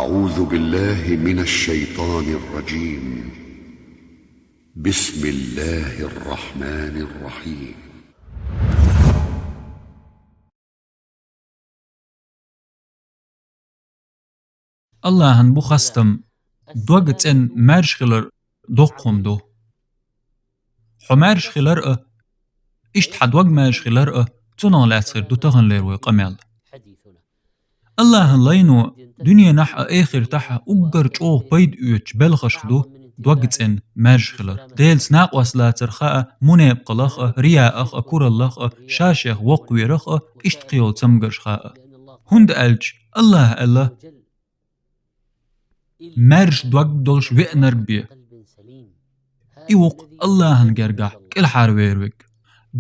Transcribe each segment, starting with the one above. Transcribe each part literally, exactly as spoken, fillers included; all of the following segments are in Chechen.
أعوذ بالله من الشيطان الرجيم. بسم الله الرحمن الرحيم. Аллахӏан бу хастам, дог цӀена маьрша хилар доккха хӀума ду. Хьо маьрша хилар а, иштта хьа дог маьрша хилар а, цунах лаьцна хир ду таханлера вай къамаьл. Аллахӏан лайно дуьненахь а, эхартахь а уггар чӀогӀа пайда оьцуш белхашка ду дог цӀена маьрша хилар. Делаца накъост лацарх а, мунепкъалах а, рияах а, кураллах а, ша-шех воккхаверах а, иштта кхыйолу цамгаршха а. ХӀунда аьлча Аллахӏа аьлла: «Маьрша дог долуш веанарг бен». И ву-кх Аллахӏан гергахь кӀелхьарвер верг.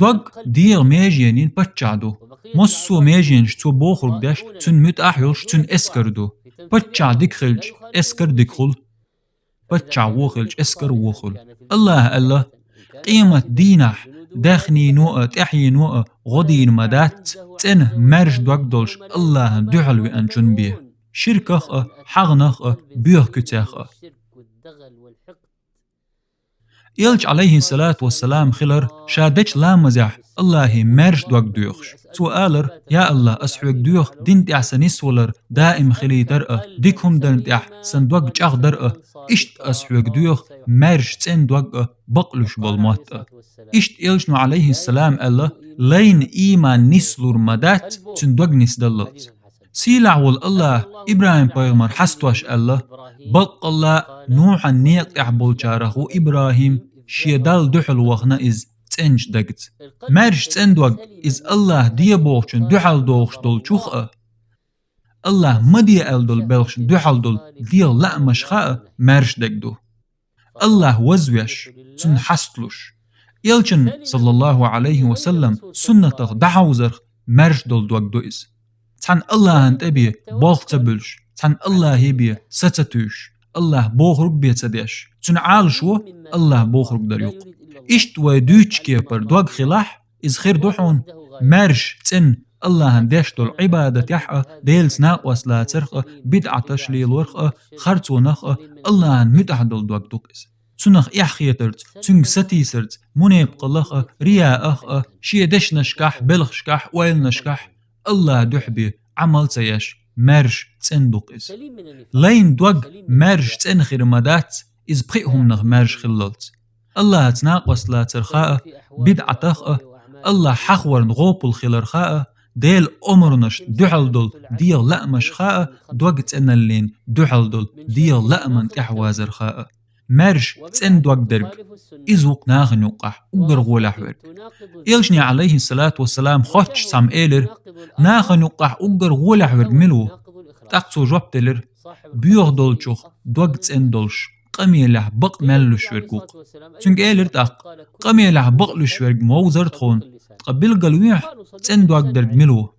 Дог дегӀан меженийн паччахь ду. Массо а меженаш цо бохург деш, цуьнан муьтӀахь а йолуш, цуьнан эскар ду. Паччахь дика хилча, эскар дика хуьлу. Паччахь вон хилча, эскар вон хуьлу. Аллахӏа аьлла: «Къематан дийнахь даьхнино а, тӀаьхьено а гӀо дийна ма дац цӀена маьрша дог долуш Аллахӏана дуьхьал веанчун бен, ширках а, хьагӀнах а, боьха куьцех а». Элча, Ӏалайхиссалату вассалам, хилар ша дечу ламазехь Аллахӏе маьрша дог доьхуш. Цо алар: «Я Аллахӏ, ас хьоьга доьху дин тӀехь сан нисвалар даим хилийтар а, дика хӀума дарна тӀехь сан дог чӀагӀдар а, иштта ас хьоьга доьху маьрша цӀена дог а, бакълуьйш болу мотт а». Иштта элчано, Ӏалайхиссалам, аьлла: «Лайна ийман нислур ма дац цуьнан дог нисдаллалц». Сийлахь волу Аллахӏа ИбрахӀим-пайхамар хьастош аьлла: «Баккъалла а Нухьан некъа тӀехь болчарах ву ИбрахӀим, шен Далла дуьхьал вахана иза цӀеначу дагца». Маьрша цӀена дог иза Аллахӏа де бохучун дуьхьал дохуш долчух а, Аллахӏа ма де аьлла долу белхашна дуьхьал долу дегӀан лаамашха а маьрша дерг ду. Аллахӏ вазвеш, цунна хьасталуш, элчан, саллаллаху Ӏалайхи ва саллам, суннатах дӀахьовзарх маьрша долу дог ду иза. Цхьана Аллахӏан тӀе бен болх ца буьллуш, цхьана Аллахӏе бен са ца туьйсуш, Аллахӏ бохург бен ца деш, цуьнан Ӏалашо Аллахӏ бохург дар ю-кх. Иштта вай дуьйцучу кепара дог хилахь, иза хир ду хьуна маьрша, цӀена Аллахӏана деш долу Ӏибадатехь а, Делаца накъост лацарх а, бидӀаташ лелорх а, харцонах а, Аллахӏана муьтӀахь долу дог ду-кх иза. Цунах эхь хетарца, цуьнга сатийсарца, мунепкъалах а, рияах а, шен дешнашкахь, белхашкахь, ойланашкахь Аллахӏан дуьхьа бен Ӏамал ца еш, маьрша, цӀена ду-кх иза. Лайна дог маьрша, цӀена хир ма дац, иза пхи хӀуманах маьрша хиллалц. Аллахӏаца накъост лацарха а, бидӀатах а, Аллахӏ хьахорна гӀопал хиларха а, Делан омранашна дуьхьал долу дегӀан лаамашха а дог цӀеналлин дуьхьал долу дегӀан лааман тӀаьхьавазарха а. Маьрша, цӀена дог дерг, иза ву-кх нахана юккъахь уггар гӀолехь верг. Элчане, Ӏалайхиссалату вассалам, хоттуш цхьамма элира: «Нахана юккъахь уггар гӀолехь верг мила ву?» ТӀаккха цо жоп делира: «Боьха долчух дог цӀена долуш, къамелехь бакъ мел луьйш верг ву-кх». Цуьнга элира тӀаккха: «Къамелехь бакъ луьйш верг ма вовзара тхуна, ткъа билгалвехьа, цӀена дог дерг мила ву?»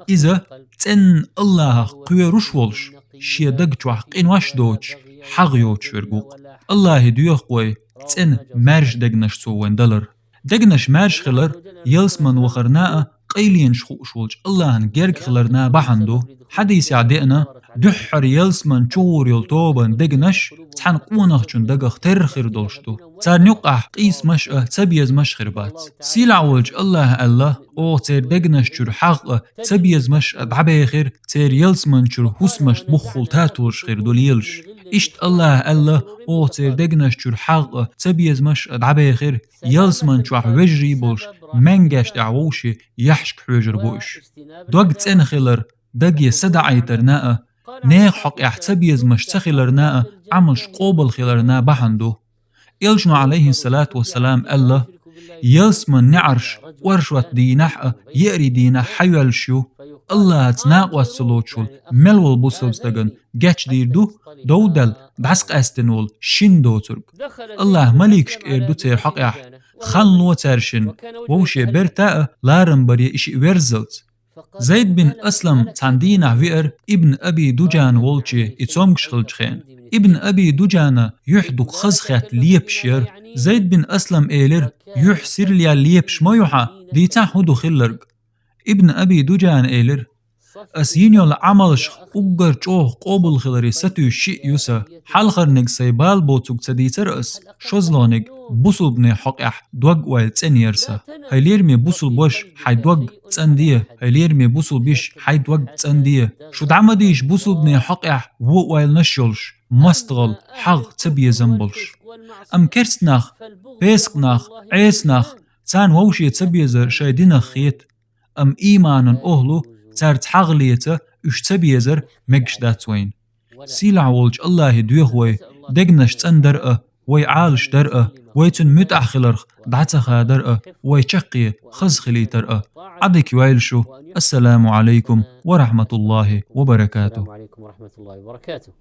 Иза цӀенна Аллахӏах кхоьруш волуш, шен даг чохь къинош доцуш, хьагӀ йоцуш верг ву-кх. Аллахӏе доьху-кх вай цӀена, маьрша дегнаш цо вайна далар. Дегнаш маьрша хилар ялсаман вахарна а, къайленаш хууш волчу Аллахӏан герга хиларна бахьана ду. Хьадисехь деана, дуьххьара ялсаман чугӀур йолу тобанан дегнаш цхьана къонахчун дагах терра хир долуш ду. Царна юккъахь къийсамаш а, цабезамаш а хир бац. Сийлахь волчу Аллахӏа аьлла: «Оха церан дегнаш чуьра хьагӀ а, цабезамаш а дӀабехира, церан ялсаман чуьра хӀусамашна буххул татолаш хир ду лелаш». Иштта Аллахӏа аьлла: «Оха церан дегнаш чуьра хьагӀ а, цабезамаш а дӀабехира, ялсаман чохь вежарий болуш, маьнгеш тӀехь вовшийн яхьашка хьоьжур бу уьш». Дог цӀена хилар даге са даӀийтарна а, нехан хьокъехь цабезамаш ца хиларна а, Ӏамалш къобал хиларна бахьана ду. Элчано, Ӏалайхиссалату вассалам, аьлла: «Ялсаман неӀарш оршот дийнахь а, еарин дийнахь хьайоьллуш ю, Аллахӏаца накъост ца лоцуш волу мел волу бусалба стагана гечдийр ду, дов даьлла дӀасакъаьстина волу шина доцург». Аллахӏа маликашка эр ду церан хьокъехь: «Хан ло цаьршинна вовшийн берта а, ларам баре и шиъ верззалц». Зайд бин Аслам цхьана дийнахь веара Ибн Аби Дуджана волчу и цомгуш хиллачу хенахь. Ибн Аби Дуджана юьхь дукха хаза хетта лепаш яра. Зайд бин Аслам элира: «Юьхь сирла яьлла лепаш ма ю хьан, дийцахьа хӀун ду хилларг?» Ибн Аби Дуджана элира: Ас йина йола Ӏамалшха уггар чӀоагӀа къобал хиларе сатуьйсуш шиъ ю са. Хьалхарниг сай бала боцург ца дийцар ас, шозлагӀниг бусулбане хьокъехь дог ойла цӀена яр са. ХӀай лераме бусулба воша, хьайн дог цӀенде, хӀай лераме бусулба йиша, хьайн дог цӀенде. Шу дӀа ма дийша бусулбане хьокъехь вон ойланаш йолуш, мастагӀал, хьагӀ, цабезам болуш. Амма керста нах, песакъ нах, Ӏеса нах, царна вовше цабезар шайн динах хета. Амма ийманан охӀла, цаьрца хьагӀ леца, уьш цабезар мегаш дац вайна. Сийлахь волчу АллахӀе доьху вай, дегнаш цӀандар а, вай Ӏалашдар а, вай Цунна муьтӀахь хиларх дӀа ца хадар а, вай чаккхе хаза хилийтар а. Ӏадика йойла шу. Ассаламу Ӏалайкум ва рахьматуллахӀи ва баракатух. السلام عليكم ورحمة الله وبركاته.